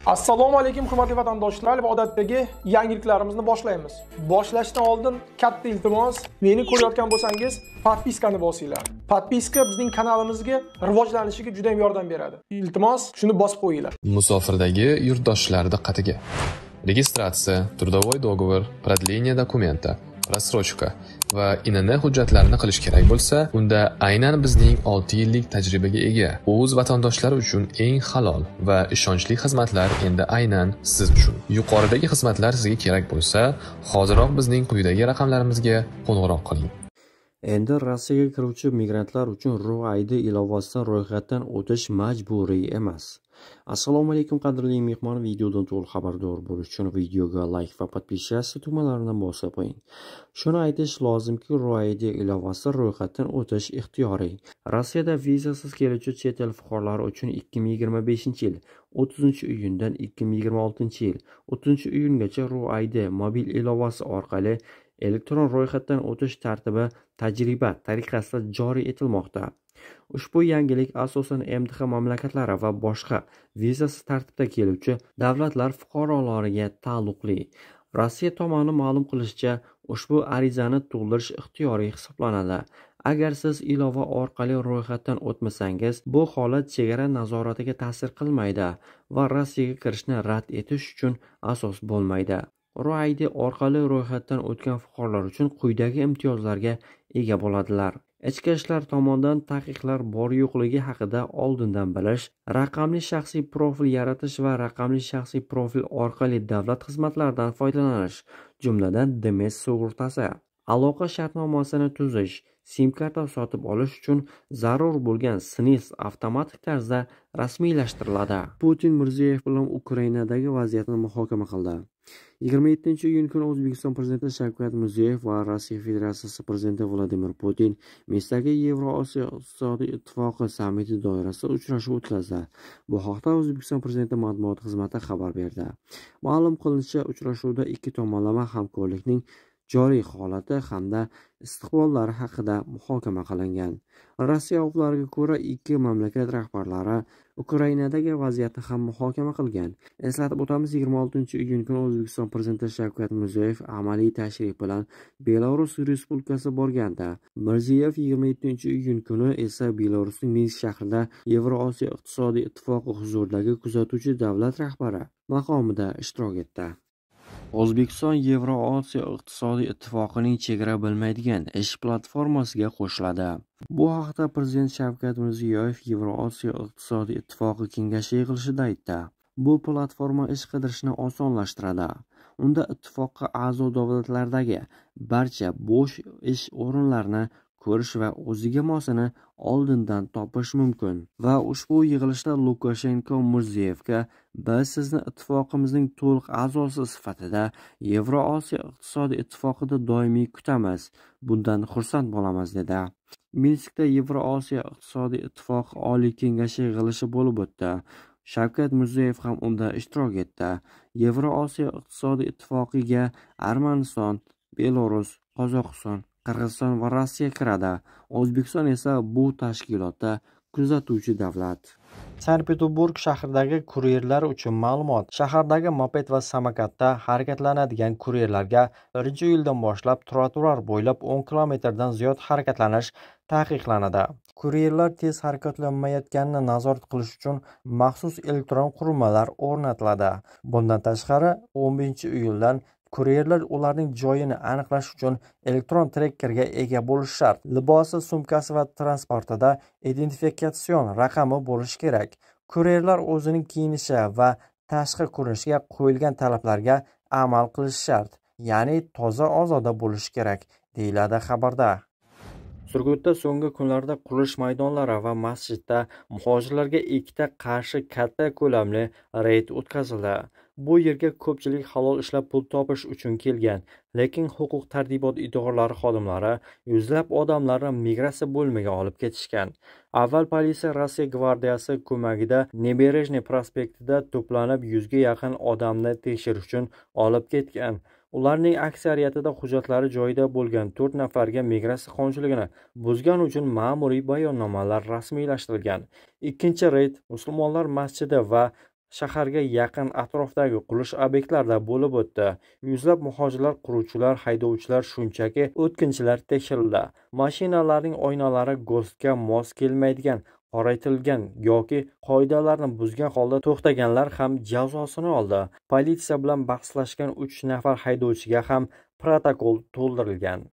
Assalomu alaykum hurmatli vatandoshlar va odatdagi yangiliklarimizni boshlaymiz. Boshlashdan oldin katta iltimos, meni ko'rayotgan bo'lsangiz, подписка ni bosinglar. Подписка bizning kanalimizga rivojlanishiga juda ham yordam beradi. Iltimos, shuni bosib qo'yinglar. Musofirdagi yurtdoshlar diqqatiga. Регистрация, трудовой договор, продление документа, рассрочка va ИНН hujjatlarini qilish kerak bo'lsa, unda aynan bizning 6 yillik tajribaga ega o'z vatandoshlari uchun eng halol va ishonchli xizmatlar endi aynan siz uchun. Yuqoridagi xizmatlar sizga kerak bo'lsa, hoziroq bizning quyidagi raqamlarimizga qo'ng'iroq qiling. Endi Rossiyaga kiruvchi migrantlar uchun RuID ilovasidan ro'yxatdan o'tish majburiy emas. Assalomu alaykum qadrli mehmon, videodan to'liq xabardor bo'lish uchun videoga like va подписаться tugmalarini bosib qo'ying. Shuni aytish lozimki, RuID ilovasi ro'yxatdan o'tish ixtiyoriy. Rossiyada vizasiz keluvchi chet el fuqarolari uchun 2025-yil 30-iyundan 2026-yil 30-iyungacha RuID mobil ilovasi orqali elektron ro'yxatdan o'tish tartibi tajriba tariqasida joriy etilmoqda. Ushbu yangilik asosan MDH mamlakatlari va boshqa vizasiz tartibda keluvchi davlatlar fuqarolariga taalluqli. Rossiya tomoni ma'lum qilishicha, ushbu arizani to'ldirish ixtiyoriy hisoblanadi. Agar siz ilova orqali ro'yxatdan o'tmasangiz, bu holat chegara nazoratiga ta'sir qilmaydi va Rossiyaga kirishni rad etish uchun asos bo'lmaydi. RuID orqali ro'yxatdan o'tgan fuqarolar uchun quyidagi imtiyozlarga ega bo'ladilar. Ichki ishlar tomonidan taqiqlar bor-yo'qligi haqida oldindan bilish, raqamli shaxsiy profil yaratish va raqamli shaxsiy profil orqali davlat xizmatlaridan foydalanish, jumladan DMS sug'urtasi, aloqa shartnomasini tuzish, SIM karta sotib olish uchun zarur bo'lgan SNILS avtomatik tarzda rasmiylashtiriladi. Putin Mirziyoyev bilan Ukrainadagi vaziyatni muhokama qildi. 27-iyun kuni O'zbekiston Prezidenti Shavkat Mirziyoyev va Rossiya Federatsiyasi Prezidenti Vladimir Putin Minskdagi Yevrosiyo iqtisodiy ittifoqi sammiti doirasida uchrashuv o'tkazdi. Bu haqda O'zbekiston Prezidenti matbuot xizmati xabar berdi. Ma'lum qilinishicha, uchrashuvda ikki tomonlama hamkorlikning joriy holati hamda istiqbollari haqida muhokama qilingan. Rossiya oqlariga ko'ra, ikki mamlakat rahbarlari Ukrainadagi vaziyatni ham muhokama qilgan. Eslatib o'tamiz, 26-iyun kuni O'zbekiston Prezidenti Shavkat Mirziyoyev amaliy tashrif bilan Belarus Respublikasiga borgandi. Mirziyoyev 27-iyun kuni esa Belarusning Minsk shahrida Yevrosiyo iqtisodiy ittifoqi huzuridagi kuzatuvchi davlat rahbari maqomida ishtirok etdi. O'zbekiston Yevrosiyo iqtisodiy ittifoqining chegara bilmaydigan ish platformasiga qo'shiladi. Bu haqda Prezident Shavkat Mirziyoyev Yevrosiyo iqtisodiy ittifoqi kengashi yig'ilishida aytdi. Bu platforma ish qidirishni osonlashtiradi. Unda ittifoqqa a'zo davlatlardagi barcha bo'sh ish o'rinlarini ko'rish va o'ziga mosini oldindan topish mumkin. Va ushbu yig'ilishda Lukashenko Mirziyoyevga biz sizni ittifoqimizning to'liq a'zosi sifatida Yevrosiyo iqtisodiy ittifoqida doimiy kutamiz, bundan xursand bo'lamiz dedi. Minskda Yevrosiyo iqtisodiy ittifoqi oliy kengashi yig'ilishi bo'lib o'tdi. Shavkat Mirziyoyev ham unda ishtirok etdi. Yevrosiyo iqtisodiy ittifoqiga Armaniston, Belarus, Qozog'iston, Qirg'iziston va Rossiya kiradi. O'zbekiston esa bu tashkilotda kuzatuvchi davlat. Sankt-Peterburg shahridagi kuryerlar uchun ma'lumot. Shahardagi moped va samokatda harakatlanadigan kuryerlarga 1-iyuldan boshlab trotuar bo'ylab 10 kilometrdan ziyod harakatlanish taqiqlanadi. Kuryerlar tez harakatlanmayotganini nazorat qilish uchun maxsus elektron qurilmalar o'rnatiladi. Bundan tashqari, 15-iyuldan kuryerlar ularning joyini aniqlash uchun elektron trekkerga ega bo'lishi shart. Libosi, sumkasi va transportida identifikatsion raqami bo'lishi kerak. Kuryerlar o'zining kiyinishi va tashqi ko'rinishiga qo'yilgan talablarga amal qilishi shart, ya'ni toza ozoda bo'lishi kerak, deyiladi xabarda. Surgutda so'nggi kunlarda qurilish maydonlari va masjidda muhojirlarga ikkita qarshi katta ko'lamli reyd o'tkazildi. Bu yerga ko'pchilik halol ishlab pul topish uchun kelgan, lekin huquq-tartibot idoralari xodimlari yuzlab odamlarni migratsiya bo'limiga olib ketishgan. Avval politsiya Rossiya gvardiyasi ko'magida Neberejniy prospektida to'planib 100 ga yaqin odamni tekshirish uchun olib ketgan. Ularning aksariyatida hujjatlari joyida bo'lgan 4 nafarga migratsiya qonunchiligini buzgan uchun ma'muriy bayonnomalar rasmiylashtirilgan. Ikkinchi reyd musulmonlar masjidi va shaharga yaqin atrofdagi qurilish obyektlarida bo'lib o'tdi. Yuzlab muhojirlar, quruvchilar, haydovchilar, shunchaki o'tkinchilar tekshirildi. Mashinalarning oynalari GOSTga mos kelmaydigan, qoraytirilgan yoki qoidalarni buzgan holda to'xtaganlar ham jazosini oldi. Politsiya bilan bahslashgan 3 nafar haydovchiga ham protokol to'ldirilgan.